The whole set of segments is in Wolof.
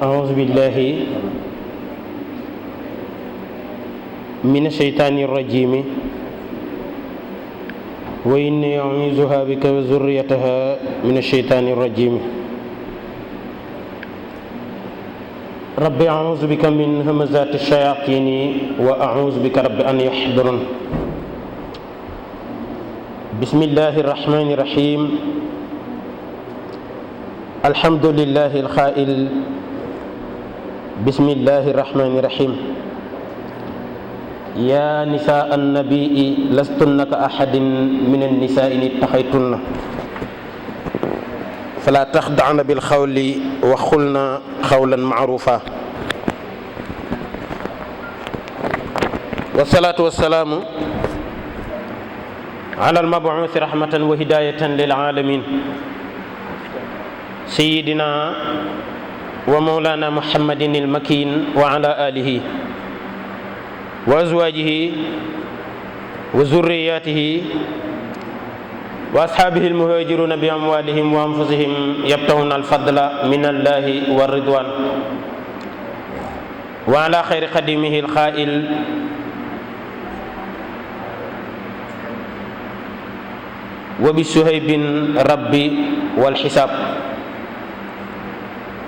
أعوذ بالله من الشيطان الرجيم وإني أعوذها بك وذريتها من الشيطان الرجيم رب أعوذ بك من همزات الشياطين وأعوذ بك رب أن يحضرون بسم الله الرحمن الرحيم الحمد لله القائل بسم الله الرحمن الرحيم يا نساء النبي لستن كأحد من النساء إن اتقيتن فلا تخضعن بالقول وقلن قولا معروفا والصلاة والسلام على المبعوث رحمة وهداية للعالمين سيدنا ومولانا محمد المكين وعلى آله وأزواجه وذرياته وأصحابه المهاجرون بأموالهم وأنفسهم يبتغون الفضل من الله والرضوان وعلى خير خديمه القائل وبسهيب ربي والحساب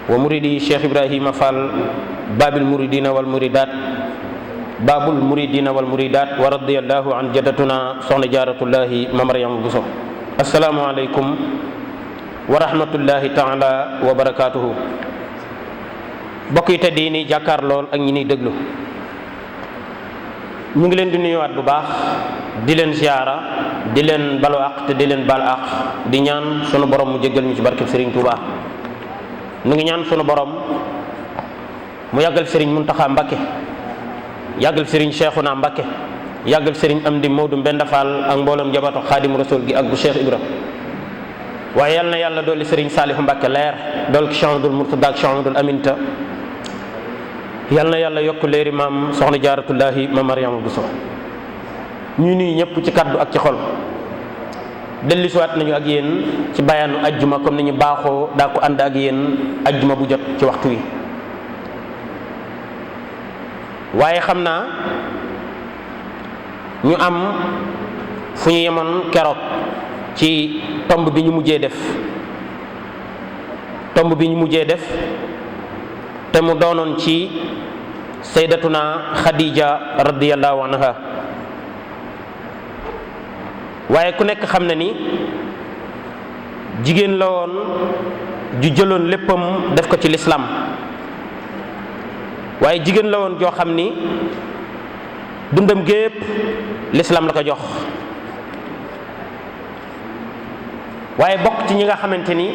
ومريدي الشيخ إبراهيم فال باب المريدين والمريدات باب المريدين والمريدات ورضي الله عن جدتنا سخنا جارة الله مريم بوسو السلام عليكم ورحمة الله تعالى وبركاته bokk yi tedd yi ni jàkkaar lool ak ñi ni déglu ñu ngi leen di nuyuwaat bu baax di leen ziyaara di leen balu àq te di leen bal àq di ñaan sunu borom mu jéggal ñu ci barkeb Serigne Touba nu ngi ñaan sunu borom mu yàggal Serigne Mountakha Mbacké yàggal Serigne Cheikhouna Mbacké yàggal Serigne Amdi Modou Mbenda Fall ak mboolem njabootu Xaadim Rasul gi ak bu Cheikh Ibra waaye yal na yàlla dolli Serigne Saliou Mbacké leer dool ki Cheikh Amadou Mourtada ak Cheikh Amadou Aminta yal na yàlla yokk leeri maam soxna jaaratullahi ma Mariama Bousso ñu nuyu ñëpp ci kaddu ak ci xol dellusiwaat nañu ak yéen ci bayaanu ajjuma comme ni ñu baaxoo daa ko ànd ak yéen ajjuma bu jot ci waxtu wi waaye xam naa ñu am fu ñu yemoon keroog ci tomb bi ñu mujjee def te mu doonoon ci sayyidatuna Khadija radiyallahu anha waaye ku nekk xam na ni jigéen la woon ju jëloon léppam def ko ci lislaam waaye jigéen la woon joo xam ni dundam gépp lislaam la ko jox waaye bokk ci ñi nga xamante ni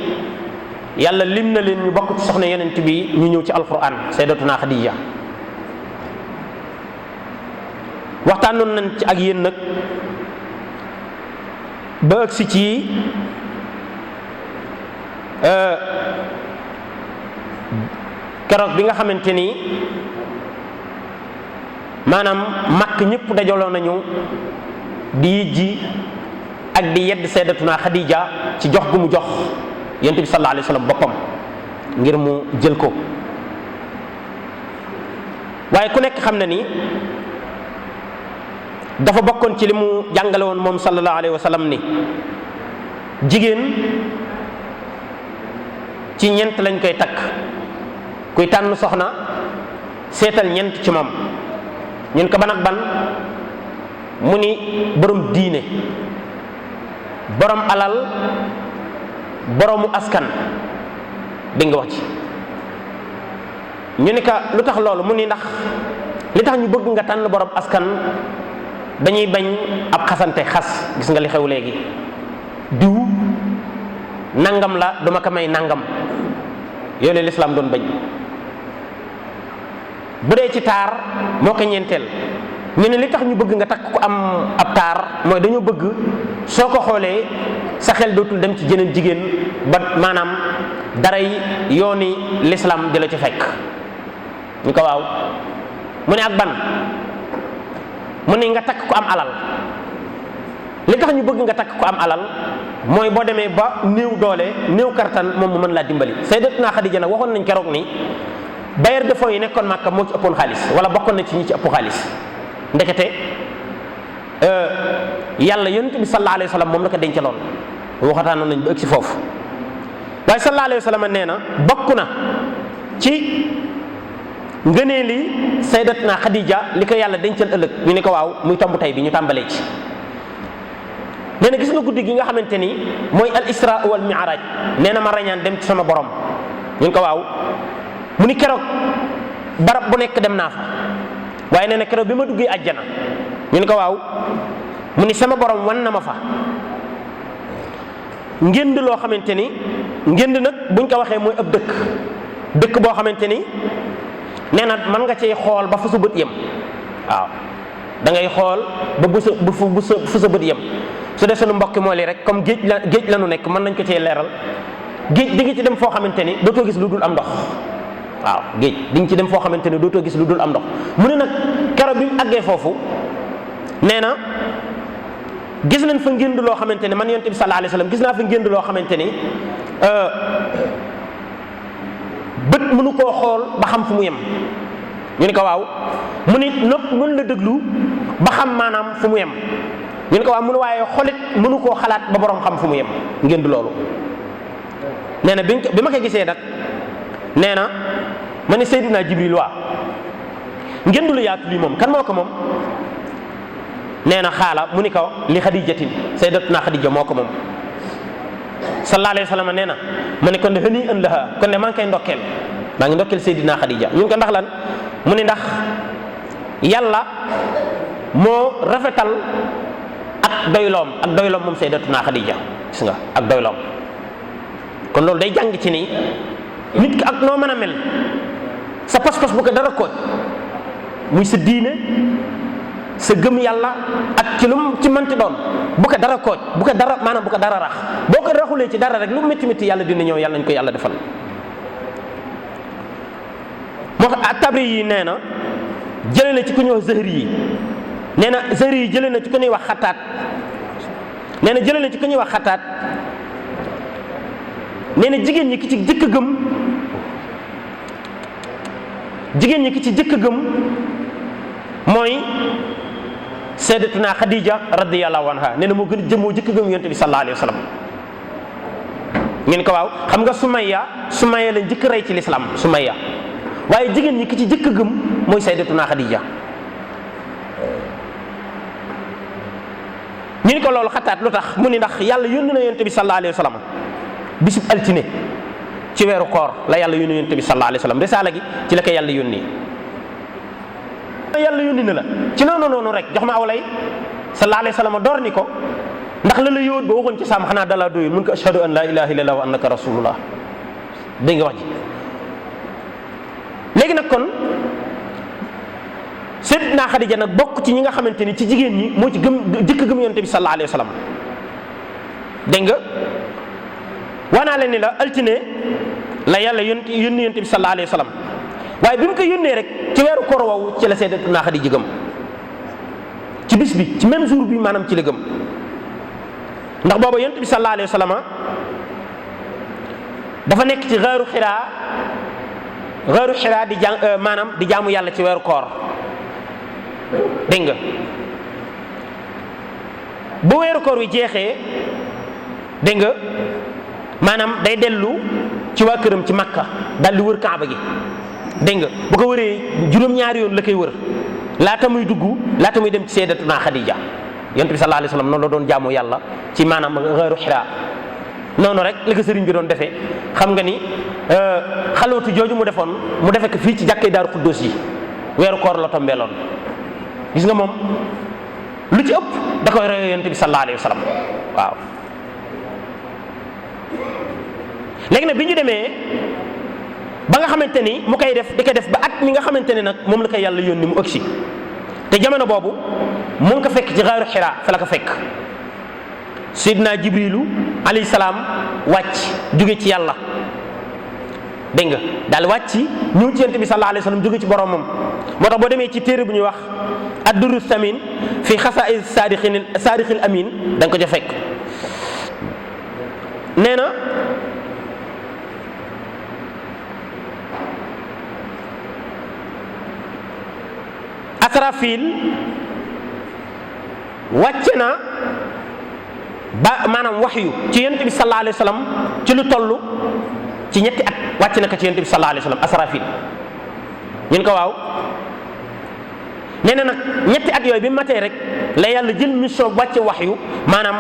yàlla lim na leen ñu bokk ci soxna yonent bi ñu ñëw ci alquran sayyidatuna Khadija waxtaanoon nañ ci ak yéen nag ba agsi ci keroog bi nga xamante ni maanaam màkk ñëpp dajaloo nañu di yijji ak di yedd sayyidatuna Khadija ci jox gu mu jox yonent bi sallallahu alayhi wa sallam boppam ngir mu jël ko waaye ku nekk xam na ni dafa bokkoon ci li mu jàngale woon moom sallallahu alayhi wa sallam ni jigéen ci ñent lañ koy takk kuy tànn soxna seetal ñent ci moom ñun ko ban ak ban mu ni borom diine borom alal boroomu askan dégg nga wax ci ñu ni ka lu tax loolu mu ni ndax li tax ñu bëgg nga tànn borom askan dañuy bañ ab xasante xas gis nga li xew léegi diw nangam la duma ko may nangam yooyu lislaam doon bañ bu dee ci taar moo ko ñeenteel ñu ne li tax ñu bëgg nga takk ko am ab taar mooy dañoo bëgg soo ko xoolee sa xel dootul dem ci jeneen jigéen ba maanaam daray yooni lislaam di la ci fekk ñu ko waaw mu ne ak ban mu ne nga takk ko am alal li tax ñu bëgg nga takk ko am alal mooy boo demee ba néew doole néew kartan moom mu mën laa dimbali. Sayyidatuna Xadija nag waxoon nañ keroog ni bailleur de fonds yi nekkoon Màkka moo ci ëppoon xaalis wala bokkoon na ci ñi ci ëpp xaalis. ndekete yàlla yonent bi sallallahu alayhi wa sallam moom la ko dencaloon waxataanoon nañ ba ëgg si foofu. waaye sallallahu alayhi wa sallam nee na bokk na ci ngëneeli Sayyidatuna Xadija li ko yàlla dencal ëllëg ñu ne ko waaw muy tomb tey bi ñu tàmbalee ci. nee na gis nga guddi gi nga xamante ni mooy al isra wal mi'raj nee na ma rañaan dem ci sama borom ñu ne ko waaw mu ni keroog barab bu nekk dem naa fa waaye nee na keroog bi ma duggee àjjana ñu ne ko waaw mu ni sama borom wan na ma fa ngénd loo xamante ni ngénd nag buñ ko waxee mooy ab dëkk boo xamante ni nee na mën nga cay xool ba fu sa bët yem waaw da ngay xool ba fu sa bët yem. su dee sunu mbokki mool yi rek comme géej la nu nekk mën nañ ko cee leeral géej di nga ci dem foo xamante ni dootoo gis lu dul am ndox waaw géej di nga ci dem foo xamante ni dootoo gis lu dul am ndox mu ne nag keroog bi mu àggee foofu nee na gis nañ fa ngénd loo xamante ni man yonent bi sallallahu alayhi wasallam gis naa fa ngénd loo xamante ni bët mënu koo xool ba xam fu mu yem ñu ne ko waaw mu ni nopp mën la déglu ba xam maanaam fu mu yem ñu ne ko waaw mu ne waaye xolit mënu koo xalaat ba borom xam fu mu yem ngeen di loolu. nee na bi ma ko gisee nag nee na ma ne Seydina Jibril waa ngeen du lu yaatu lii moom kan moo ko moom nee na xaala mu ni ko li Xadijatin Sayyidatuna Xadija moo ko moom. sallallahu alayhi wa sallam nee na ma ne kon de xëy na laha kon de maa ngi koy ndokkeel maa ngi ndokkeel Seydina Xadija ñu ngi ko ndax lan mu ne ndax yàlla moo rafetal. ak doyloom moom Sayyidatuna Xadija gis nga ak doyloom kon loolu day jàng ci ni nit ki ak noo mën a mel sa pas-pas bu ko dara kooj muy sa diine sa gëm yàlla ak ci lu mu ci mënti doon bu ko dara kooj bu ko dara maanaam bu ko dara rax boo ko raxulee ci dara rek lu métti métti yàlla dina ñëw yàlla nañ ko yàlla defal. moo tax Tabari yi nee na jëlee na ci ku ñuy wax Zahri yi nee na Zahri yi jëlee na ci ku ñuy wax Xataat nee na jëlee na ci ku ñuy wax Xataat nee na jigéen ñi ki ci jëkk gëm mooy Sayyidatuna Xadija radiyallahu anha nee na moo gën a jëmoo jëkk gëm yonent bi sallallahu alayhi wa sallam. ngeen ko waaw xam nga Sumayya lañ jëkk rey ci lislaam Sumayya waaye jigéen ñi ki ci jëkk gëm mooy Sayyidatuna Xadija. ñu ni ko loolu Xataat lu tax mu ni ndax yàlla yónni na yonent bi sallallahu alayhi wa sallam bisub altine ci weeru koor la yàlla yónni yonent bi sallallahu alayhi wa sallam risaala gi ci la ko yàlla yónni. yàlla yónni na la ci noonu rek jox ma aw lay sallallahu alayhi wa sallam door ni ko ndax la yóot ba waxoon ci sàmm xanaa dalaa doyul mun ko ashhadu an la ilaha illallah wa annaka rasulullah dégg nga wax ji. léegi nag kon Sayyidatuna Xadija nag bokk ci ñi nga xamante ni ci jigéen ñi moo ci jëkk gëm yonent bi sallallahu alayhi wa sallam dégg nga waanaa leen ni la altine la yàlla yónni yonent bi sallallahu alayhi wa sallam waaye bi mu ko yónnee rek ci weeru koor woowu ci la Sayyidatuna Xadija gëm ci bis bi ci même jour bi maanaam ci la gëm ndax booba yonent bi sallallahu alayhi wa sallam dafa nekk ci xaaru xiraa di maanaam di jaamu yàlla ci weeru koor dégg nga bu weeru koor wi jeexee dégg nga maanaam day dellu ci waa këram ci Makka daal di wër Kaaba gi dégg nga bu ko wëree juróom-ñaari yoon la koy wër laata muy dem ci Sayyidatuna Xadija yonent bi sallallahu alayhi wa sallam noonu la doon jaamu yàlla ci maanaam xaaru xiraa noonu rek la ko sëriñ bi doon defee xam nga ni xalwatu jooju mu defe ko fii ci jàkkee Daaru Xuddoos yi weeru koor la tombeeloon gis nga moom lu ci ëpp da koy roy yonent bi sallallahu alayhi wa sallam waaw. léegi nag bi ñu demee ba nga xamante ni mu koy def di ko def ba at mi nga xamante ne nag moom la koy yàlla yónni mu ëgsi te jamono boobu mu ngi ko fekk ci xaaru xiraa fa la ko fekk Seydina Jibrilu alayhi salaam wàcc jóge ci yàlla dégg nga daal wàcc ñëw ci yonent bi sallallahu alayhi wa sallam jóge ci boromam moo tax boo demee ci téere bu ñuy wax ad-durrus samin fi xasaa'is saadiqil amin da nga ko ca fekk Asrafil wàcce na ba maanaam waxyu ci yonent bi sallallahu alayhi wa sallam ci lu toll ci ñetti at wàcc na ko ci yonent bi sallallahu alayhi wa sallam Asrafil ñun ko waaw nee na nag ñetti at yooyu bi matee rek la yàlla jël mission wàcce waxyu maanaam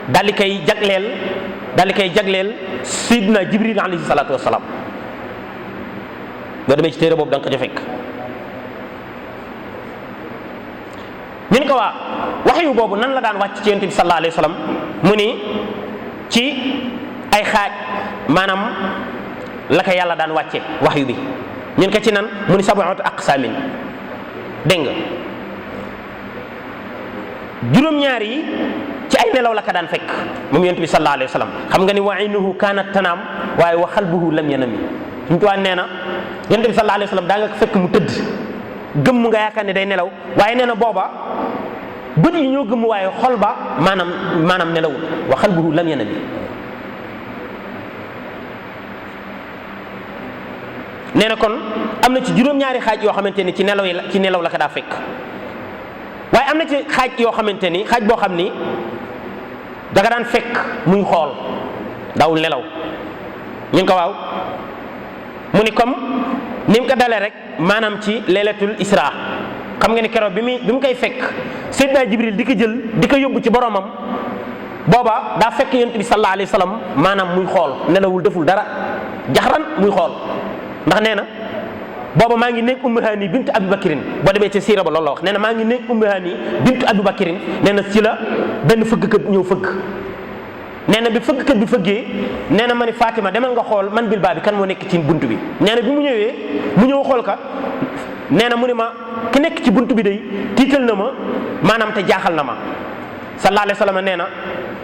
daal di koy jagleel Seydina Jibril alayhi salaatu wa salaam boo demee ci téere boobu da nga ko ca fekk. ñun ko waa waxyu boobu nan la daan wàcc ci yonent bi sallallahu alayhi wa sallam mu ni ci ay xaaj maanaam la ko yàlla daan wàcce waxyu bi ñun ko ci nan mu ni sab'atu aqsaamin dégg nga juróom-ñaar yi ci ay nelaw la ko daan fekk moom yonent bi sallallahu alayhi wa sallam xam nga ni wa aynuhu kaanat tanaam waaye wa qalbuhu lam yanami suñu tuwaan nee na yonent bi sallallahu alayhi wa sallam daa nga ko fekk mu tëdd gëmm nga yaakaar ne day nelaw waaye nee na booba bët yi ñoo gëmm waaye xol ba maanaam nelawul wa qalbuhu lam yanami nee na kon am na ci juróom-ñaari xaaj yoo xamante ni ci nelaw la ko daa fekk waaye am na ci xaaj yoo xamante ni xaaj boo xam ni danga daan fekk muy xool daawul nelaw ñu ngi ko waaw mu ni comme ni mu ko dalee rek maanaam ci laylatul isra xam nga ni keroog bi mu koy fekk Seydina Jibril di ko jël di ko yóbbu ci boromam booba daa fekk yonent bi sallallahu alayhi wa sallam maanaam muy xool nelawul deful dara jaxran muy xool ndax nee na booba maa ngi nekk Ummu Hani bintu Abi Bakrin boo demee ci siira ba loolu la wax nee na maa ngi nekk Ummu Hani bintu Abi Bakrin nee na ci la benn fëggkat ñëw fëgg nee na bi fëggkat bi fëggee nee na ma ni Fatima demal nga xool man bil baa bi kan moo nekk ci bunt bi nee na bi mu ñëwee mu ñëw xool ka nee na mu ne ma ki nekk ci bunt bi day tiital na ma maanaam te jaaxal na ma sallallahu alayhi wa sallam nee na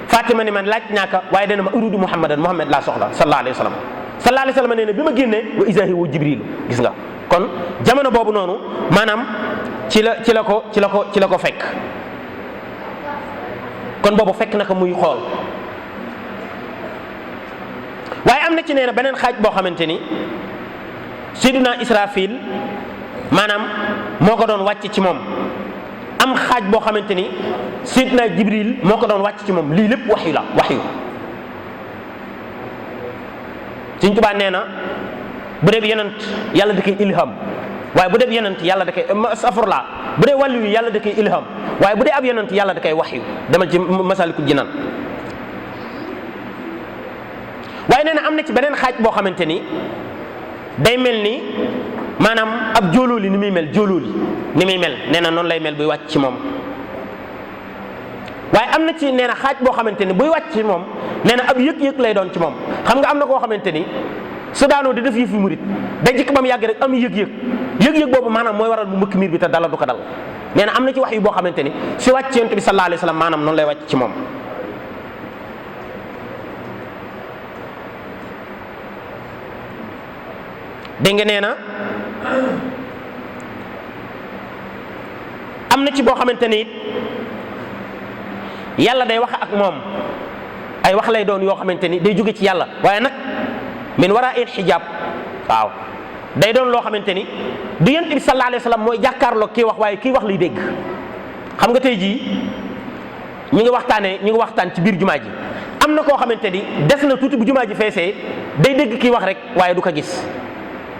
Fatima ni man laaj naa ka waaye dana ma uridu Muhammadan Muhammad laa soxla sallallahu alayhi wa sallam sallallahu alayhi wa sallam nee na bi ma génnee wa izaahi wa Jibril gis nga kon jamono boobu noonu maanaam ci la ko fekk kon boobu fekk na ko muy xool waaye am na ci nee na beneen xaaj boo xamante ni Seydina Israfil maanaam moo ko doon wàcc ci moom am xaaj boo xamante ni Seydina Jibril moo ko doon wàcc ci moom lii lépp waxyu la waxyu Sëñ Tuubaa nee na bu dee yonent yàlla da koy ilham waaye bu dee yonent yàlla da koy safurlaa bu dee wàllu yi yàlla da koy ilham waaye bu dee ab yonent yàlla da koy waxyu demal ci Masaalikul Jinaan waaye nee na am na ci beneen xaaj boo xamante ni day mel ni maanaam ab jóolóoli ni muy mel jóolóoli ni muy mel nee na noonu lay mel buy wàcc ci moom waaye am na ci nee na xaaj boo xamante ni buy wàcc ci moom nee na ab yëg-yëg lay doon ci moom xam nga am na koo xamante ni su daanoo di def yëfi murit day jikk ba mu yàgg rek am yëg-yëg boobu maanaam mooy waral mu mbëkk miir bi te dala du ko dal nee na am na ci wax yu boo xamante ni si wàcc ci yonent bi sallallahu alayhi wa sallam maanaam noonu lay wàcc ci moom dégg nga nee na am na ci boo xamante ni it yàlla day wax ak moom ay wax lay doon yoo xamante ni day jóge ci yàlla waaye nag min waraa'il xijaab waaw day doon loo xamante ni du yonent bi sallallahu alayhi wa sallam mooy jàkkaarloo kii wax waaye kii wax liy dégg xam nga tey jii ñu ngi waxtaan ci biir jumaa ji am na koo xamante ni des na tuuti bu jumaa ji feesee day dégg kii wax rek waaye du ko gis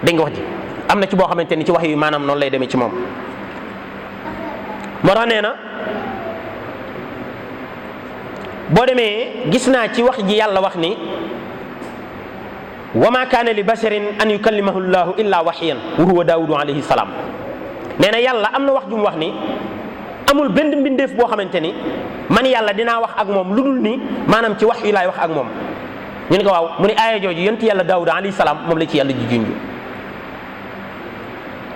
dégg nga wax ji am na ci boo xamante ni ci wax yi maanaam noonu lay demee ci moom moo tax nee na boo demee gis naa ci wax ji yàlla wax ni wa ma kaana li basharin an yukallimahu llahu illa waxyan wa huwa daawudu alayhi salaam nee na yàlla am na wax ju mu wax ni amul benn mbindeef boo xamante ni man yàlla dinaa wax ak moom lu dul ni maanaam ci wax yi laay wax ak moom ñu ne ko waaw mu ne aaya jooju yonent yàlla daawuda alayhi salaam moom la ci yàlla ji junju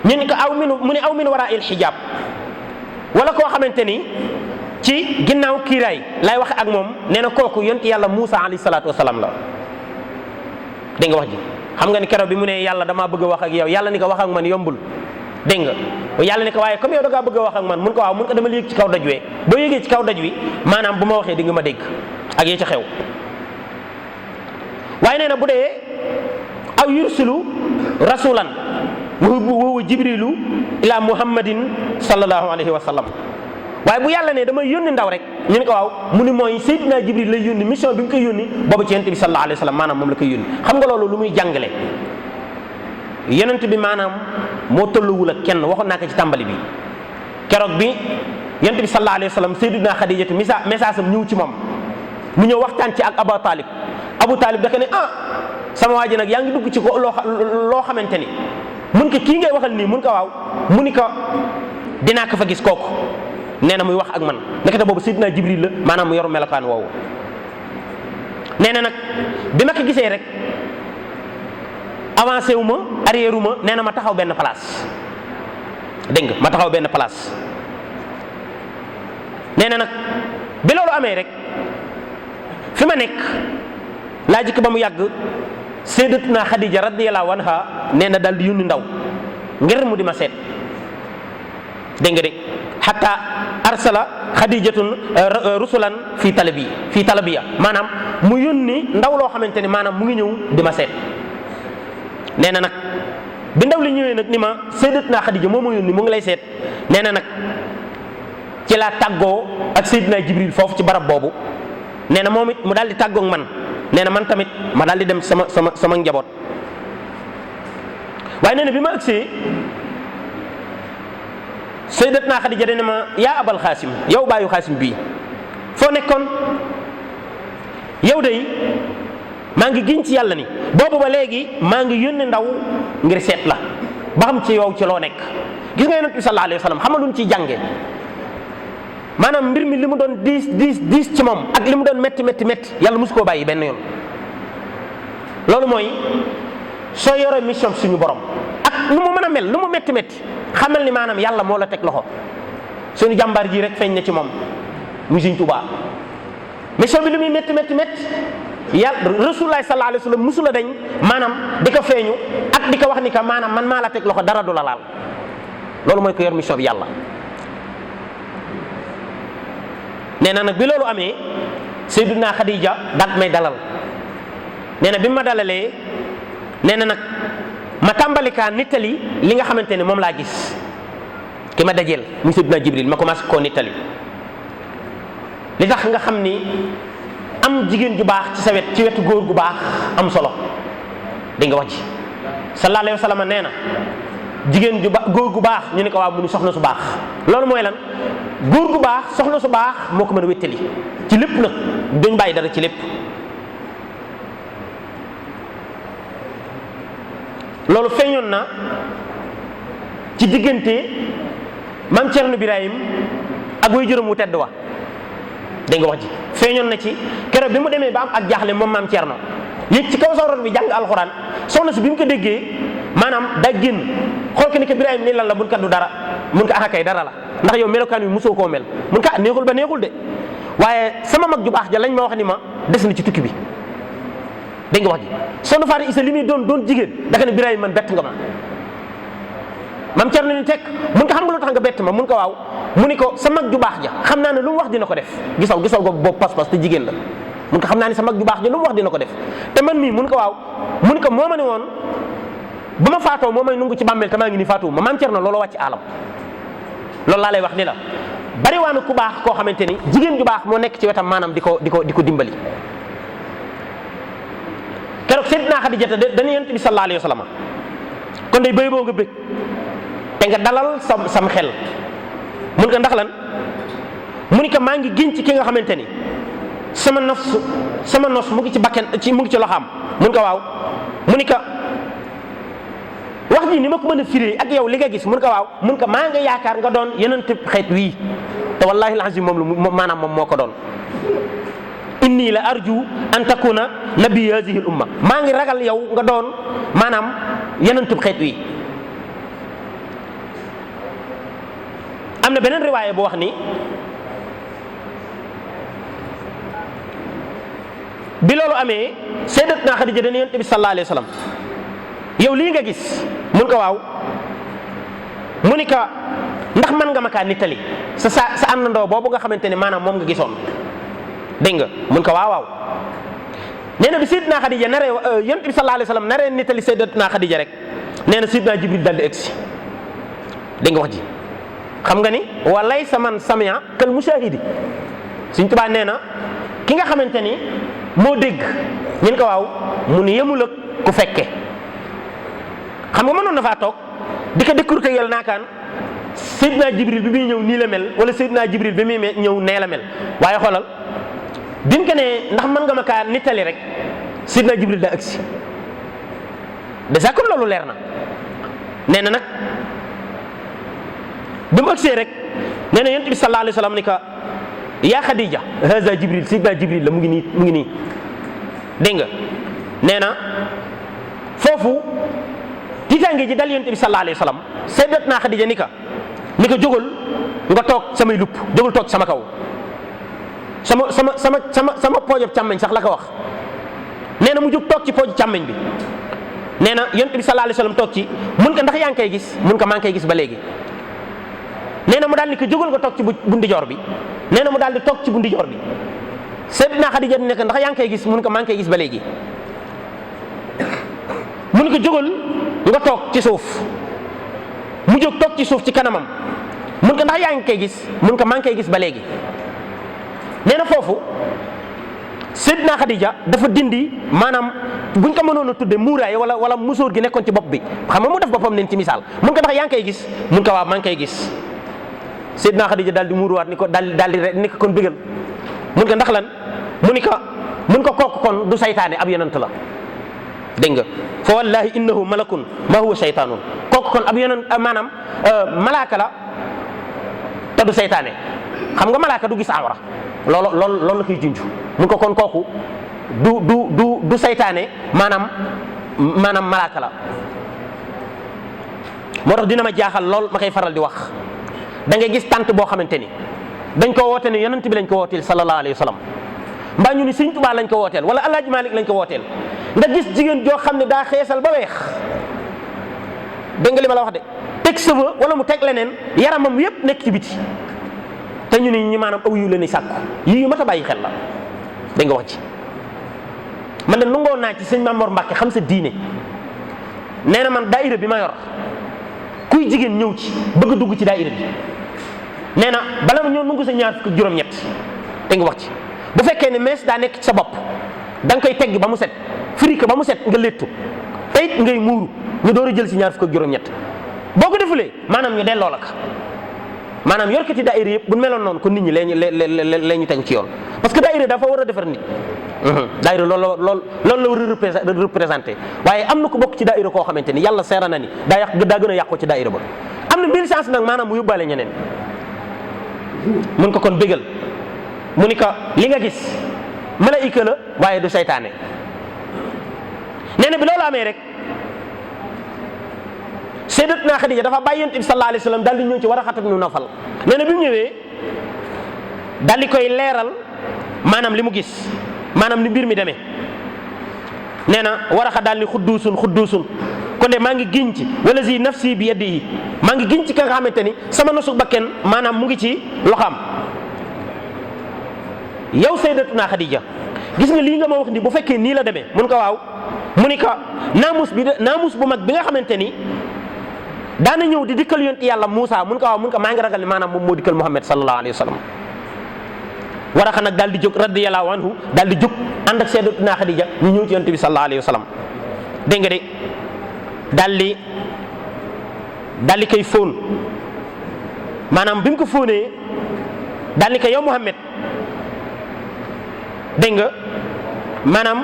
ñu ne ko aw min waraa'il xijaab wala koo xamante ni ci ginnaaw kiiraay lay wax ak moom nee na kooku yonent yàlla Muusa alayhi salaatu wasalaam la dégg nga wax ji xam nga ni keroog bi mu ne yàlla damaa bëgg a wax ak yow yàlla ni ko wax ak man yombul dégg nga yàlla ni ko waaye comme yow da ngaa bëgg a wax ak man mun ko waaw mun ko dama yéeg ci kaw daj wee boo yéegee ci kaw daj wi maanaam bu ma waxee di nga ma dégg ak yee ca xew waaye nee na bu dee aw yursilu rasulan wa jibrilu ila muhammadin sallallahu alayhi wa sallam. waaye bu yàlla ne damay yónni ndaw rek ñu ne ko waaw mu ni mooy Seydina Jibril lay yónni mission bi mu koy yónni boobu ci yonent bi sallallahu alayhi wa sallam maanaam moom la koy yónni. xam nga loolu lu muy jàngale yonent bi maanaam moo tolluwul ak kenn waxoon naa ko ci tàmbali bi keroog bi yonent bi sallallahu alayhi wa sallam Seydina Xadijatu message am ñëw ci moom mu ñëw waxtaan ci ak Abu Talib da ko ne sama waa ji nag yaa ngi dugg ci ko loo xamante ni mun ko kii ngay waxal nii mun ko waaw mu ni ko dinaa ko fa gis kooku nee na muy wax ak man nekkate boobu Seydina Jibril la maanaam mu yoru melokaan woowu. nee na nag bi ma ko gisee rek avancé wu ma arrière wu ma nee na ma taxaw benn place dégg nga ma taxaw benn place nee na nag bi loolu amee rek fi ma nekk laa jikk ba mu yàgg Sayyidatuna Xadija radiyallahu anha nee na daal di yónni ndaw ngir mu di ma seet dégg nga de hatta arsala Xadijatun rusulan fii talabiya maanaam mu yónni ndaw loo xamante ni maanaam mu ngi ñëw di ma seet. nee na nag bi ndaw li ñëwee nag ni ma Sayyidatuna Xadija moo ma yónni mu ngi lay seet nee na nag ci laa tàggoo ak Seydina Jibril foofu ci barab boobu nee na moom it mu daal di tàggoo ak man nee na man tamit ma daal di dem sama njaboot. waaye nee na bi ma agsee Sayyidatuna Xadija dana ma yaa abal xaasim yow baayu xaasim bii foo nekkoon yow day maa ngi giñ ci yàlla ni boobu ba léegi maa ngi yónni ndaw ngir seet la ba xam ci yow ci loo nekk. gis nga yonent bi sallallahu alayhi wa sallam xam nga lu ñu ciy jàngee maanaam mbir mi li mu doon diis ci moom ak li mu doon métti yàlla mosu koo bàyyi benn yoon. loolu mooy soo yoree mission suñu borom ak nu mu mën a mel lu mu métti xamal ni maanaam yàlla moo la teg loxo. suñu jàmbaar ji rek feeñ na ci moom muy Sëriñ Tuubaa mission bi li muy métti yàlla Rasulullah sallallahu alayhi wa sallam musula dañ maanaam di ko feeñu ak di ko wax ni que maanaam man maa la teg loxo dara du la laal. loolu mooy ko yor mission bi yàlla. nee na nag bi loolu amee Sayyiduna Xadija daat may dalal nee na bi ma dalalee nee na nag ma tàmbali kaa nittali li nga xamante ne moom laa gis ki ma dajeel mu Sayyiduna Jibril ma commencé koo nittali li tax nga xam ni am jigéen ju baax ci sa wet ci wetu góor gu baax am solo dégg nga wax ji sallallahu alayhi wa sallam nee na jigéen ju góor gu baax ñu ne ko waaw mu ni soxna su baax loolu mooy lan góor gu baax soxna su baax moo ko mën a wéttali ci lépp nag duñ bàyyi dara ci lépp. loolu feeñoon na ci diggante maam Cerno Birahim ak way juróom wu tedd wa dégg nga wax ji feeñoon na ci keroog bi mu demee ba am ak jaaxle moom maam Cerno yéeg ci kaw sawrat bi jàng alxuraan soxna si bi mu ko déggee maanaam daa génn xool ko ni ko Birahim nii lan la mun kat du dara mun ko kay dara la ndax yow melokaan wi mosoo koo mel mun ko neexul ba neexul de waaye sama mag ju baax ja lañ ma wax ni ma des na ci tukki bi dégg nga wax ji soxna Faati Isa li muy doon jigéen daka ne Birahim man bett nga ma maam Cerno ni teg mun ko xam nga lu tax nga bett ma mun ko waaw mu ni ko sa mag ju baax ja xam naa ne lu mu wax dina ko def gisal ko boobu pas-pas te jigéen la mun ko xam naa ne sa mag ju baax ja lu mu wax dina ko def te man mii mun ko waaw mu ni ko moo ma ne woon ba ma faatoo moo may nungu ci bàmmeel te maa ngi nii faatuwu ma maam Cerno loolu wàcc alam loolu laa lay wax ni la bari waa na ku baax koo xamante ni jigéen ju baax moo nekk ci wetam maanaam di ko dimbali. keroog Seydina Xadija dañu yonent bi sallallahu alayhi wa sallam kon day béy boo nga bëgg te nga dalal sam xel mun ko ndax lan mu ni ko maa ngi giñ ci ki nga xamante ni sama nos mu ngi ci bakken mu ngi ci loxaam mun ko waaw mu ni ko wax ji ni ma ko mën a firee ak yow li nga gis mun ko waaw mun ko maa nga yaakaar nga doon yeneen xeet wii te wallahi alazim moom maanaam moom moo ko doon. inni la arju an takuna nabi hadihi al umma maa ngi ragal yow nga doon maanaam yeneen xeet wi. am na beneen riwaaya boo wax ni bi loolu amee sayyidatuna Xadija dana yonent bi sallallahu alayhi wa sallam yow lii nga gis mun ko waaw mu ni ka ndax man nga ma kaa nittali sa àndandoo boobu nga xamante ne maanaam moom nga gisoon dégg nga mun ko waaw nee na bi sayyidatuna Xadija naree yonent bi sallallahu alayhi wa sallam naree nittali sayyidatuna Xadija rek nee na Seydina Jibril daal di egsi. dégg nga wax ji xam nga ni walay sa man samia kal mushahidi Sëñ Tuubaa nee na ki nga xamante ni moo dégg ñun ko waaw mu ni yemul ak ku fekke xam nga mënoon na faa toog di ko découper yàlla naakaan Seydina Jibril bi muy ñëw nii la mel wala Seydina Jibril bi muy ñëw nee la mel waaye xoolal bi mu ko nee ndax mën nga ma kaa nittali rek Seydina Jibril daa agsi déjà kon loolu leer na nee na nag bi mu agsee rek nee na yonent bi sallallahu alayhi wa sallam ni ka yaa Khadija haza Jibril Seydina Jibril la mu ngi nii dégg nga nee na foofu tiitaange ji dal yonent bi sallallahu alayhi wa sallam Sayyidatuna Khadija ni ka jógal nga toog samay lupp jógal toog sama kaw sama poojab càmmeñ sax la ko wax nee na mu jóg toog ci pooju càmmeñ bi nee na yonent bi sallallahu alayhi wa sallam toog ci mun ko ndax yaa ngi koy gis mun ko maa ngi koy gis ba léegi nee na mu daal ni ko jógal nga toog ci bu ndijoor bi nee na mu daal di toog ci bu ndijoor bi Sayyidatuna Khadija ne ko ndax yaa ngi koy gis mun ko maa ngi koy gis ba léegi mun ko jógal nga toog ci suuf mu jóg toog ci suuf ci kanamam mun ko ndax yaa ngi koy gis mun ko maa ngi koy gis ba léegi nee na foofu Seydina Khadija dafa dindi maanaam buñ ko mënoon a tudde muuraay wala musóor gi nekkoon ci bopp bi xam nga mu def boppam neen ci misaal mun ko ndax yaa ngi koy gis mun ko waaw maa ngi koy gis Seydina Khadija daal di muuruwaat ni ko daal di ni ko kon bëggal mun ko ndax lan mun ko kooku kon du saytaane ab yonent la dégg nga fa wallahi innahu malakun ma huwa saytaanun kooku kon ab yonent maanaam malaaka la te du saytaane xam nga malaaka du gis awra loolu la koy junj mun ko kon kooku du saytaane maanaam malaaka la moo tax dina ma jaaxal lool ma koy faral di wax da ngay gis tànt boo xamante ni dañ ko woote ne yonent bi lañ ko wooteel sallallahu alayhi wa sallam mbaa ñu ni Sëñ Tuubaa lañ ko wooteel wala Alaaji Maalik lañ ko wooteel nga gis jigéen joo xam ne daa xeesal ba weex dégg nga li ma la wax de teg cheveux wala mu teg leneen yaramam yépp nekk ci biti te ñu ni ñi maanaam aw yu leen di sàkku yii yu mat a bàyyi xel la dégg nga wax ci man de nungoo naa ci sëñ Mamor Mbàkke xam sa diine nee na man daayira bi ma yor kuy jigéen ñëw ci bëgg dugg ci daayira bi nee na bala ma ñëw nungu sa ñaar fukk juróom-ñett dégg nga wax ci bu fekkee ne mees daa nekk ci sa bopp da nga koy tegg ba mu set firi ko ba mu set nga léttu te it ngay muuru ñu door a jël si ñaar fukk ak juróom-ñett boo ko defulee maanaam ñu delloo la ko maanaam yorkati daayira yëpp bu meloon noonu kon nit ñi lee ñu tegu ci yoon parce que daayira dafa war a defar nit daayira loolu la war a représenté waaye am na ko bokk ci daayira koo xamante ni yàlla seera na ni daa gën a yàqoo ci daayira ba am na mille chance nag maanaam mu yóbbaale ñeneen mun ko kon bégal mu ni ko li nga gis malaayika la waaye du saytaane nee na bi loolu amee rek Sayyidatuna Khadija dafa bàyyi Yonent bi sallallahu alayhi wa sallam daal di ñëw ci Waraqa ibn Nawfal nee na bi mu ñëwee daal di koy leeral maanaam li mu gis maanaam ni mbir mi demee nee na Waraqa daal ni xudduusun kon de maa ngi giñ ci wallazi nafsi bi yadihi maa ngi giñ ci ka nga xamante ni sama nosu bakken maanaam mu ngi ci loxaam yow Sayyidatuna Khadija gis nga lii nga ma wax ni bu fekkee nii la demee mun ko waaw mu ni ko naamus bu mag bi nga xamante ni daana ñëw di dikkal yonent yàlla Muusa mun ko waaw mun ko maa ngi ragal ni maanaam moom moo dikkal Muhammad sallallahu alayhi wa sallam Waraqa nag daal di jóg radiyallahu anhu daal di jóg ànd ak Sayyidatuna Khadija ñu ñëw ci yonent bi sallallahu alayhi wa sallam dégg nga de daal di koy fóon maanaam bi mu ko fóonee daal di ko yow Muhammad dégg nga maanaam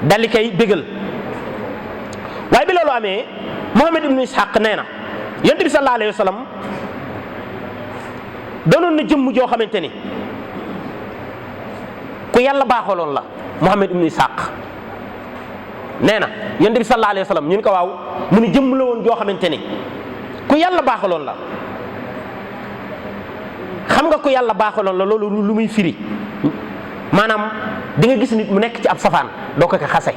daal di koy bégal waaye bi loolu amee Muhammad ibnu Ishaq nee na yonent bi sallallahu alayhi wa sallam doonoon na jëmm joo xamante ni ku yàlla baaxaloon la Muhammad ibnu Ishaq nee na yonent bi sallallahu alayhi wa sallam ñu ne ko waaw mu ni jëmm la woon joo xamante ni ku yàlla baaxaloon la xam nga ku yàlla baaxaloon la loolu lu muy firi maanaam di nga gis nit mu nekk ci ab safaan doo ko xase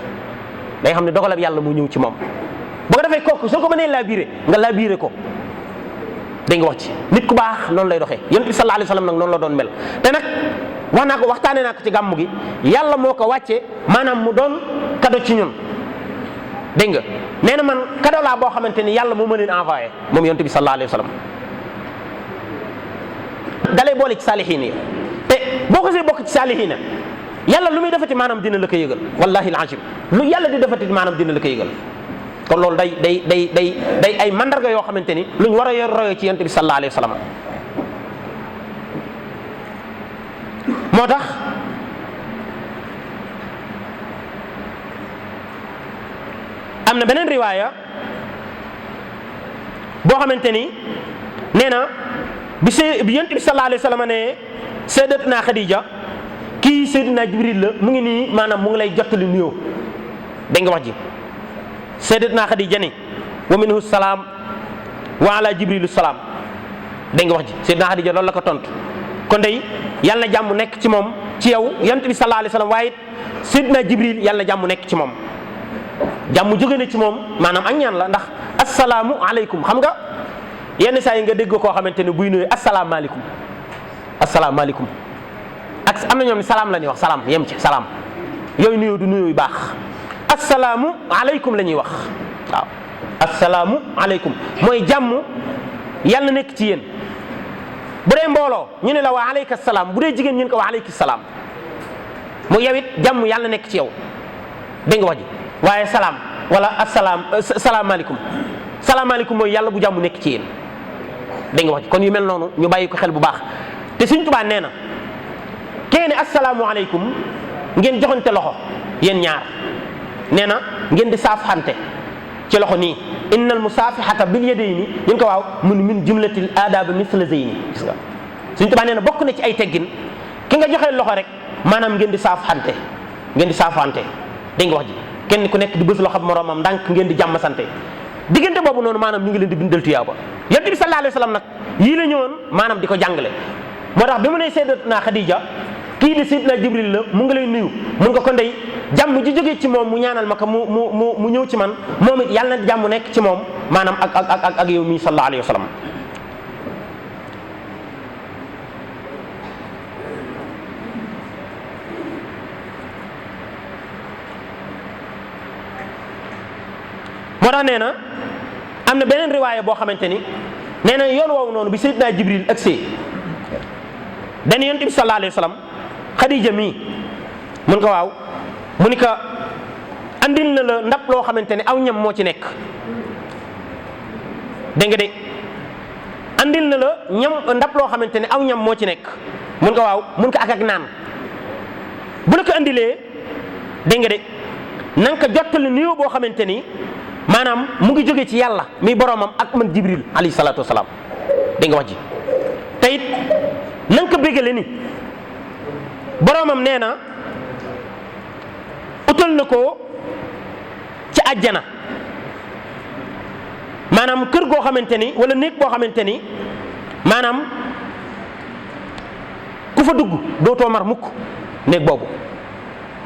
day xam ne dogalab yàlla mu ñëw ci moom boo ko defee kooku soo ko mënee labiré nga labiré ko dégg nga wax ci nit ku baax noonu lay doxee yonent bi sallallahu alayhi wa sallam nag noonu la doon mel te nag waxtaanee naa ko ci gàmmu gi yàlla moo ko wàccee maanaam mu doon kado ci ñun dégg nga nee na man cadeau laa boo xamante ni yàlla moo ma leen envoyé moom yonent bi sallallahu alayhi wa sallam dalay boole ci saalihiin yi te boo ko see bokk ci saalihiin yàlla lu muy defati maanaam dina la ko yëgal wallahi alazim lu yàlla di defati maanaam dina la ko yëgal kon loolu day ay mandarga yoo xamante ni luñ war a yor royo ci yonent bi sallallahu alayhi wa sallam moo tax am na beneen riwaaya boo xamante ni nee na bi yonent bi sallallahu alayhi wa sallam ne sayyidatuna Khadija kii Seydina Jibril la mu ngi nii maanaam mu ngi lay jottali nuyoo dégg nga wax ji sayyidatuna Khadija ne wa minhu salaam wa ala Jibrilu salaam dégg nga wax ji Seydina Khadija loolu la ko tontu kon day yàlla na jàmm nekk ci moom ci yow yonent bi sallallahu alayhi wa sallam waaye Seydina Jibril yàlla na jàmm nekk ci moom jàmm jóge na ci moom maanaam ak ñaan la ndax asalaamu aleykum xam nga yenn saa yi nga dégg koo xamante ne buy nuyu asalaamaaleykum asalaamaaleykum ak am na ñoom ne salaam la ñuy wax salaam yem ci salaam yooyu nuyoo du nuyoo yu baax asalaamu aleykum la ñuy wax waaw asalaamu aleykum mooy jàmm yàlla nekk ci yéen bu dee mbooloo ñu ne la wa aleyka salaam bu dee jigéen ñu ne ko wa aleyki salaam mu yow it jàmm yàlla nekk ci yow dégg nga wax ji waaye salaam wala salaamaaleykum salaamaaleykum mooy yàlla bu jàmm nekk ci yéen dégg nga wax ji kon yu mel noonu ñu bàyyi ko xel bu baax te Sëriñ Tuubaa nee na kee ne asalaamualeykum ngeen joxante loxo yéen ñaar nee na ngeen di saafxante ci loxo nii innal musaafihata bil yadayni ñu ko waaw mun min jumlatil aadaab misla zeyni gis nga Sëriñ Tuubaa nee na bokk na ci ay teggin ki nga joxee loxo rek maanaam ngeen di saafxante ngeen di saafante dégg nga wax ji kenn ku nekk di bës loxo moroomam ndànk ngeen di jàmm sante diggante boobu noonu maanaam ñu ngi leen di bindal tuyaaba yonent bi sallallahu alayhi wa sallam nag yii la ñëwoon maanaam di ko jàngale moo tax bi mu ne sayyidatuna Khadija kii di sayyidina Jibril la mu ngi lay nuyu mun nga ko ndey jàmm ji jógee ci moom mu ñaanal ma ko mu ñëw ci man moom it yàlla na jàmm nekk ci moom maanaam ak yow mii sallallahu alayhi wa sallam moo tax nee na am na beneen riwaaya boo xamante ni nee na yoon woowu noonu bi sayyidina Jibril agsee dañu yonent bi sallallahu alayhi wa sallam Xadija mii mun ko waaw mu ni ko andil na la ndab loo xamante ne aw ñam moo ci nekk dégg nga de andil na la ndab loo xamante ne aw ñam moo ci nekk mun ko waaw mun ko ak naan bu la ko andilee dégg nga de na nga ko jottali nuyoo boo xamante ni maanaam mu ngi jóge ci yàlla mi boromam ak man Jibril alayhi salaatu wasalaam dégg nga wax ji te it na nga ko bégale ni boromam nee na utal na ko ci àjjana maanaam kër goo xamante ni wala néeg boo xamante ni maanaam ku fa dugg dootoo mar mukk néeg boobu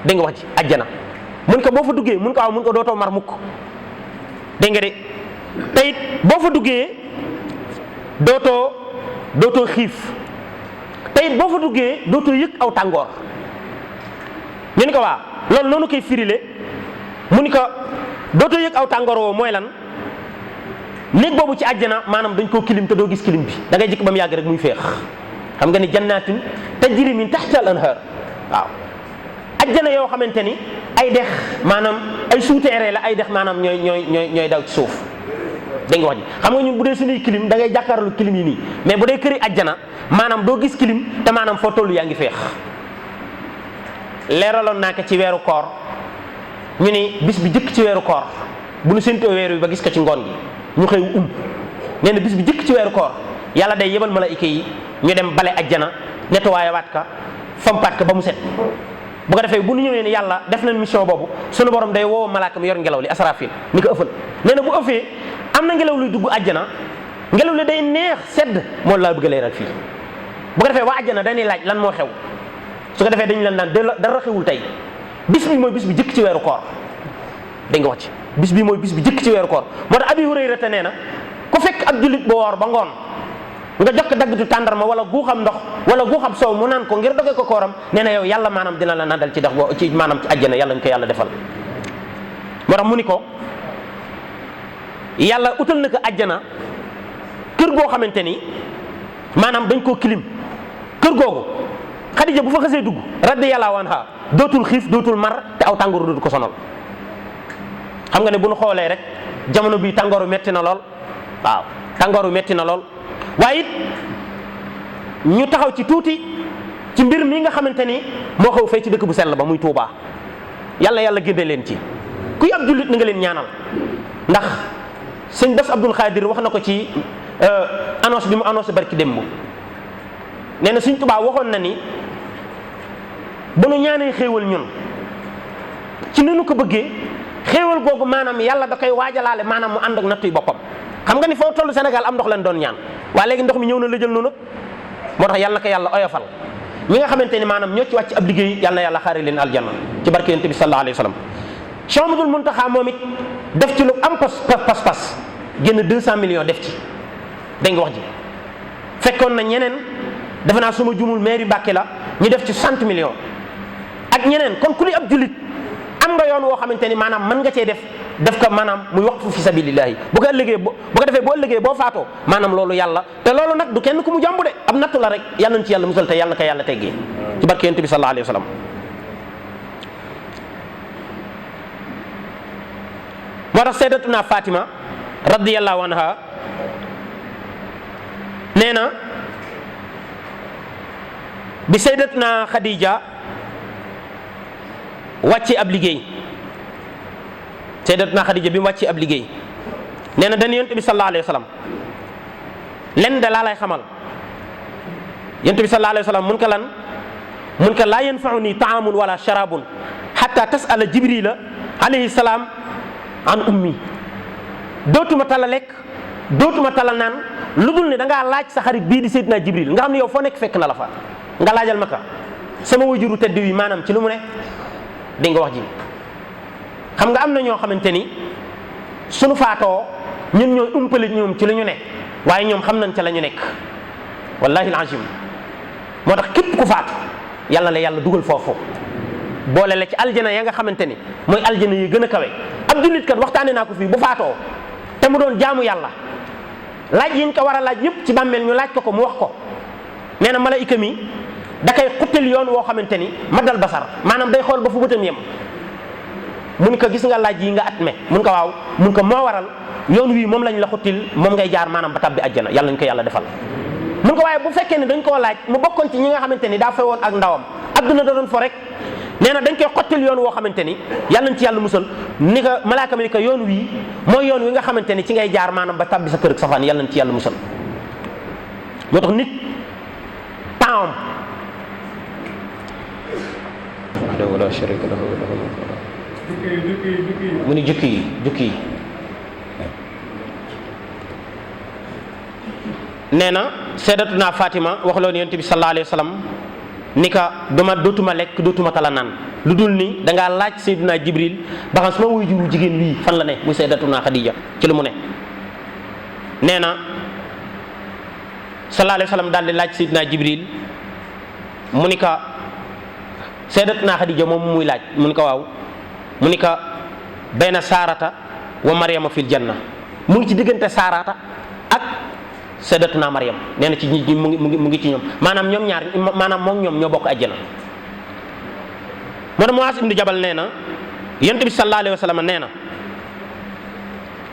dégg nga wax ji àjjana mun ko boo fa duggee mun ko waaw mun ko dootoo mar mukk dégg nga de te it boo fa duggee dootoo xiif te it boo fa duggee dootoo yëg aw tàngoor ñu ni ko waa loolu noonu koy firile mu ni ko dootoo yëg aw tàngoor woo mooy lan néeg boobu ci àjjana maanaam dañ koo kilim te doo gis kilim bi da ngay jikk ba mu yàgg rek muy féex xam nga ni jannatin tajri min tahtiha al anhar waaw àjjana yoo xamante ni ay dex maanaam ay souterrain la ay dex maanaam ñooy daw ci suuf dégg nga wax ji xam nga ñun bu dee suñuy kilim da ngay jàkkaarlu kilim yi nii mais bu dee këri àjjana maanaam doo gis kilim te maanaam foo toll yaa ngi féex leeraloon naa ko ci weeru koor ñu ni bis bi jëkk ci weeru koor bu ñu séntoo weer wi ba gis ko ci ngoon gi ñu xëy nee na bis bi jëkk ci weeru koor yàlla day yebal malaayika yi ñu dem bale àjjana nettoyé waat ka fompaat ka ba mu set bu ko defee bu ñu ñëwee ne yàlla def nañ mission boobu sunu borom day woo malaaka mi yor ngelaw li asrafil ni ko ëffal nee na bu ëffee am na ngelaw luy dugg àjjana ngelaw li day neex sedd moo laa bëgg a leeral fii bu ko defee waa àjjana dañuy laaj lan moo xew su ko defee dañu leen naan dara xewul tey bis bi mooy bis bi jëkk ci weeru koor dégg nga wàcc bis bi mooy bis bi jëkk ci weeru koor moo tax Abi Hurayra te nee na ku fekk ab jullit bu woor ba ngoon nga jox ko daggitu tàndarma wala guuxam ndox wala guuxam soow mu naan ko ngir doge ko kooram nee na yow yàlla maanaam dina la nandal ci dex boo ci maanaam ci àjjana yàlla ñu ko yàlla defal moo tax mu ni ko yàlla utal na ko àjjana kër goo xamante ni maanaam dañ koo kilim kër googu Xadija bu fa xasee dugg radiyallahu anha dootul xiif dootul mar te aw tàngooru dootu ko sonal. xam nga ne bu ñu xoolee rek jamono bii tàngooru metti na lool waaw tàngooru metti na lool waaye it ñu taxaw ci tuuti ci mbir mi nga xamante ni moo xew fay ci dëkk bu sell ba muy Tuubaa yàlla génne leen ci kuy ab jullit na nga leen ñaanal ndax sëñ Bass Abdul Xaadir wax na ko ci annonce bi mu annoncé barki démb nee na sëñ Tuubaa waxoon na ni bu nu ñaanee xéewal ñun ci ni nu ko bëggee xéewal googu maanaam yàlla da koy waajalaale maanaam mu ànd ak nattuy boppam. xam nga ni foo tollu Sénégal am ndox leen doon ñaan waaye léegi ndox mi ñëw na la jël noonu moo tax yàlla na ko yàlla oyofal ñi nga xamante ni maanaam ñoo ci wàcc ab liggéey yàlla na yàlla xaari leen aljanna ci barke yonent bi sallallahu alayhi wa sallam. Cheikh Ahmadul Muntaxa moom it def ci lu am pas génn 200 millions def ci dégg nga wax ji fekkoon na ñeneen defe naa suma jumul mairie Mbàkke la ñu def ci 60 millions ak ñeneen kon ku li ab jullit am nga yoon woo xamante ni maanaam mën nga cee def ko maanaam muy waqfu fi sabilillahi bu ko defee boo ëllëgee boo faatoo maanaam loolu yàlla te loolu nag du kenn ku mu jàmbu de ab nattu la rek yàlla nañ ci yàlla musal te yàlla na ko yàlla teggee ci barke yonent bi sallallahu alayhi wa sallam. moo tax sayyidatuna Fatima radiyallahu anha nee na bi sayyidatuna Khadija wàcce ab liggéey sayyidatuna Khadija bi mu wàcce ab liggéey nee na dañu yonent bi sallallahu alayhi wa sallam lenn de laa lay xamal yonent bi sallallahu alayhi wa sallam mun ko laa yanfa'uni ta'amun wala sharabun hatta tas'ala Jibrila alayhi salaam an ummi dootuma tala lekk dootuma tala naan lu dul ne da ngaa laaj sa xarit bii di Seydina Jibril nga xam ne yow foo nekk fekk na la fa nga laajal ma ka sama wajuru tedd wi maanaam ci lu mu ne di nga wax ji. xam nga am na ñoo xamante ni suñu faatoo ñun ñooy umpale ñoom ci lu ñu ne waaye ñoom xam nañ ca la ñu nekk wallahi alazim moo tax képp ku faatu yàlla la yàlla dugal foofu boole la ci aljana ya nga xamante ni mooy aljana yi gën a kawe. ab jullit kat waxtaane naa ko fii bu faatoo te mu doon jaamu yàlla laaj yi ñu ko war a laaj yëpp ci bàmmeel ñu laaj ko mu wax ko nee na malaayika mi da koy xuttal yoon woo xamante ni maddal basar maanaam day xool ba fu bëtam yem mun ko gis nga laaj yi nga atme mun ko waaw mun ko moo waral yoon wii moom lañ la xuttil moom ngay jaar maanaam ba tabbi àjjana yàlla ñu ko yàlla defal. mun ko waaye bu fekkee ne dañ koo laaj mu bokkoon ci ñi nga xamante ni daa fewoon ak ndawam adduna da doon fo rek nee na dañ koy xottil yoon woo xamante ni yàlla nañ ci yàlla musal ni ko malaaka mi ni ko yoon wii mooy yoon wi nga xamante ni ci ngay jaar maanaam ba tabbi sa kër ak safaan yàlla nañ ci yàlla musal. moo tax nit taam wala sharika lahu mu ni jukki yi nee na sayyidatuna Fatima wax loolu yonent bi sallallahu alayhi wa sallam ni ka dootuma lekk dootuma tala naan lu dul ni dangaa laaj Seydina Jibril ba xam sama waajuru jigéen wii fan la ne muy sayyidatuna Khadija ci lu mu ne. nee na sallallahu alayhi wa sallam daal di laaj Seydina Jibril mu ni ka sayyidatuna Khadija moom muy laaj mu ni ko waaw mu ni ka bayna Saarata wa Maryama fil janna mu ngi ci diggante Saarata ak sayyidatuna Maryam nee na ci nit ñi mu ngi ci ñoom maanaam ñoom ñaar maanaam moom ñoom ñoo bokk àjjana. moo tax Muaaz ibnu Jabal nee na yonent bi sallallahu alayhi wa sallam nee na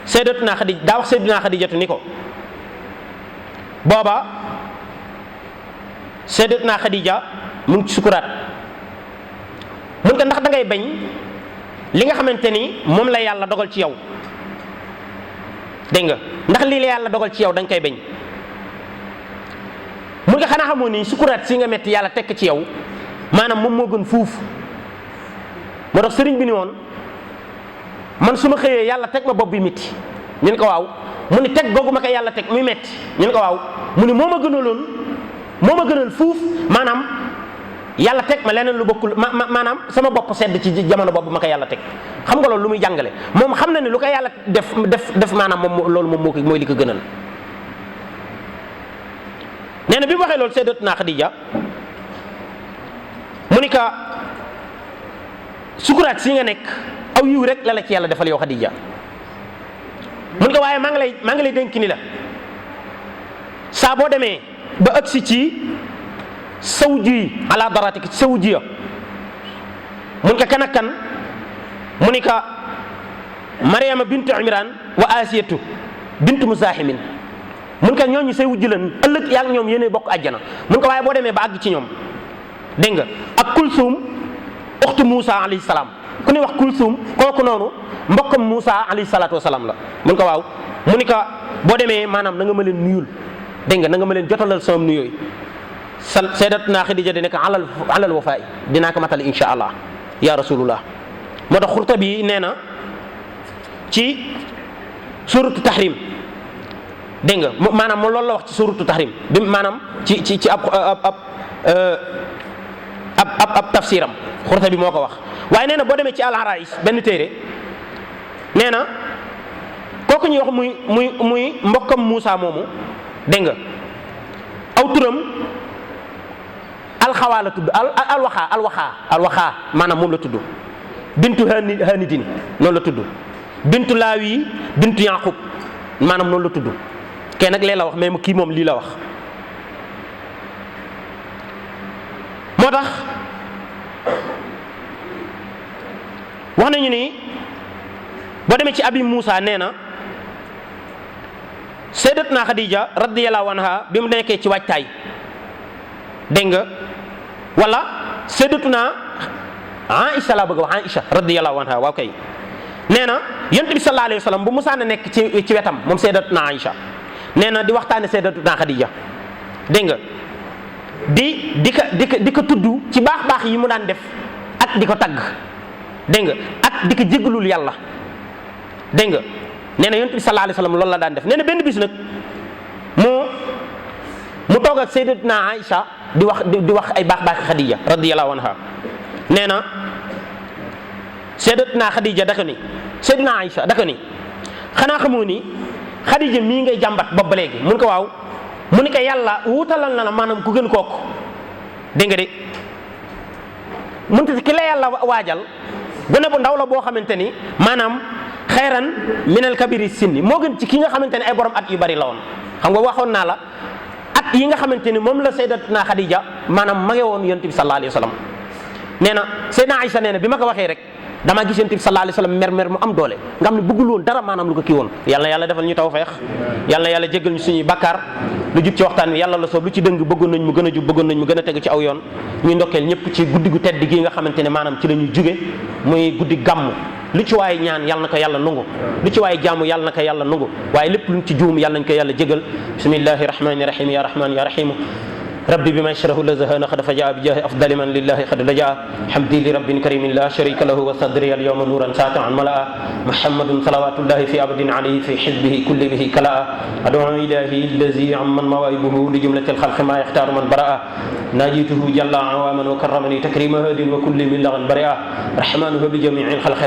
sayyidatuna Khadija daa wax sayyidatuna Khadijatu ni ko booba sayyidatuna Khadija mu ngi ci sukuraat mun ko ndax da ngay bañ li nga xamante ni moom la yàlla dogal ci yow dégg nga ndax lii la yàlla dogal ci yow da nga koy bañ mun nga xanaa xamoo ni sukuraat si nga metti yàlla tekk ci yow maanaam moom moo gën fuuf moo tax sëriñ bi ni woon man su ma xëyee yàlla teg ma bopp bi metti ñu ne ko waaw mu ni teg googu ma ko yàlla teg muy metti ñu ne ko waaw mu ni moo ma gënal fuuf maanaam yàlla teg ma leneen lu bokkul maanaam sama bopp sedd ci jamono boobu ma ko yàlla teg xam nga loolu lu muy jàngale moom xam na ni lu ko yàlla def maanaam moom loolu moom mooy li ko gënal. nee na bi mu waxee loolu sayyidatuna Khadija mu ni ka sukuraat si nga nekk aw yiw rek la ci yàlla defal yow Khadija mun nga waaye maa ngi lay dénk ni la saa boo demee ba agsi ci sawji ala daratik sawjiya mun nga kan ak kan mu ni ka Mariama bintu Imran wa Asiyatu bintu Muzahimin mun nga ñooñu say wujj lan ëllëg yaa ngi ñoom yéenay bokk àjjana mun nga waaye boo demee ba àgg ci ñoom dégg nga ak Kulsum uxtu Moussa alayhi salaam ku ñuy wax Kulsum kooku noonu mbokkam Moussa alayhi salaatu wa salaam la mun ko waaw mu ni ka boo demee maanaam na nga ma leen nuyul dégg nga na nga ma leen jotalal sama nuyooyu sayyidatuna Xadija di nekk alal wafaay dinaa ko matal insha allah ya rasulullah. moo tax Xurtubi nee na ci suratu tahrim dégg nga maanaam moom loolu la wax ci suratu tahrim bi maanaam ci ab tafsiram Xurtubi moo ko wax. waaye nee na boo demee ci al-Arais benn téere nee na kooku ñuy wax muy mbokkam Moussa moomu dégg nga aw turam alxawaa la tudd alwaxaa maanaam moom la tudd bintu hanidin noonu la tudd bintu laawi bintu yaqub maanaam noonu la tudd kenn nag lee la wax mais kii moom lii la wax. moo tax wax nañu ni boo demee ci abi Moussa nee na sayyidatuna Khadija radiyallahu anha bi mu nekkee ci waajtaay dégg nga wala sayyidatuna Aïcha laa bëgg a wax Aïcha radiyallahu anha waaw kay nee na yonent bi sallallahu alayhi wa sallam bu musaana nekk ci wetam moom sayyidatuna Aïcha nee na di waxtaane sayyidatuna Khadija dégg nga di ko tudd ci baax yi mu daan def ak di ko tagg dégg nga ak di ko jéggalul yàlla dégg nga nee na yonent bi sallallahu alayhi wa sallam loolu la daan def nee na benn bis nag mu toog ak sayyidatuna Aïcha di wax ay baax Khadija radiyallahu anha nee na sayyidatuna Khadija daka ni sayyidatuna Aïcha daka ni xanaa xamoo ni Khadija mii ngay jàmbat boobu ba léegi mun ko waaw mu ni ko yàlla wuutalal na la maanaam ku gën kooku dégg nga de mun te ki la yàlla waajal gone bu ndaw la boo xamante ni maanaam xayran minal kabiri sinni moo gën ci ki nga xamante ni ay borom at yu bari la woon xam nga waxoon naa la at yi nga xamante ni moom la sayyidatuna Khadija maanaam mage woon yonent bi sallallahu alayhi wa sallam nee na Seydina Aïcha nee na bi ma ko waxee rek damaa gis yonent bi sallallahu alayhi wa sallam mer mu am doole nga xam ne bëggul woon dara maanaam lu ko kii woon yàlla defal ñu tawfeex yàlla jéggal ñu suñuy bakkaar lu jub ci waxtaan wi yàlla la soob lu ci dëng bëggoon nañ mu gën a jub bëggoon nañ mu gën a tegu ci aw yoon ñuy ndokkeel ñëpp ci guddi gu tedd gi nga xamante ne maanaam ci la ñuy jóge muy guddi gàmm lu ci waaye ñaan yàlla na ko yàlla nangu lu ci waaye jaamu yàlla na ko yàlla nangu waaye lépp luñ ci juum yàlla nañ ko yàlla jégal bismillahi rahmani rahim ya rahman ya rahimu rabbi bima yashrahu lazahana qad fajaa bi jaahi afdali man lillahi qad lajaa hamdi li rabbin karimin la sharika lahu wa sadri al yawma nuran sati'an malaa muhammadun salawatullahi fi abadin alayhi fi hizbihi kulli bihi kalaa ad'u ilahi allazi amman mawaibuhu li jumlati al khalqi ma yakhtaru man baraa najituhu jalla awaman wa karramani takrima hadin wa kulli min laghan bari'a rahmanuhu bi jami'i al khalqi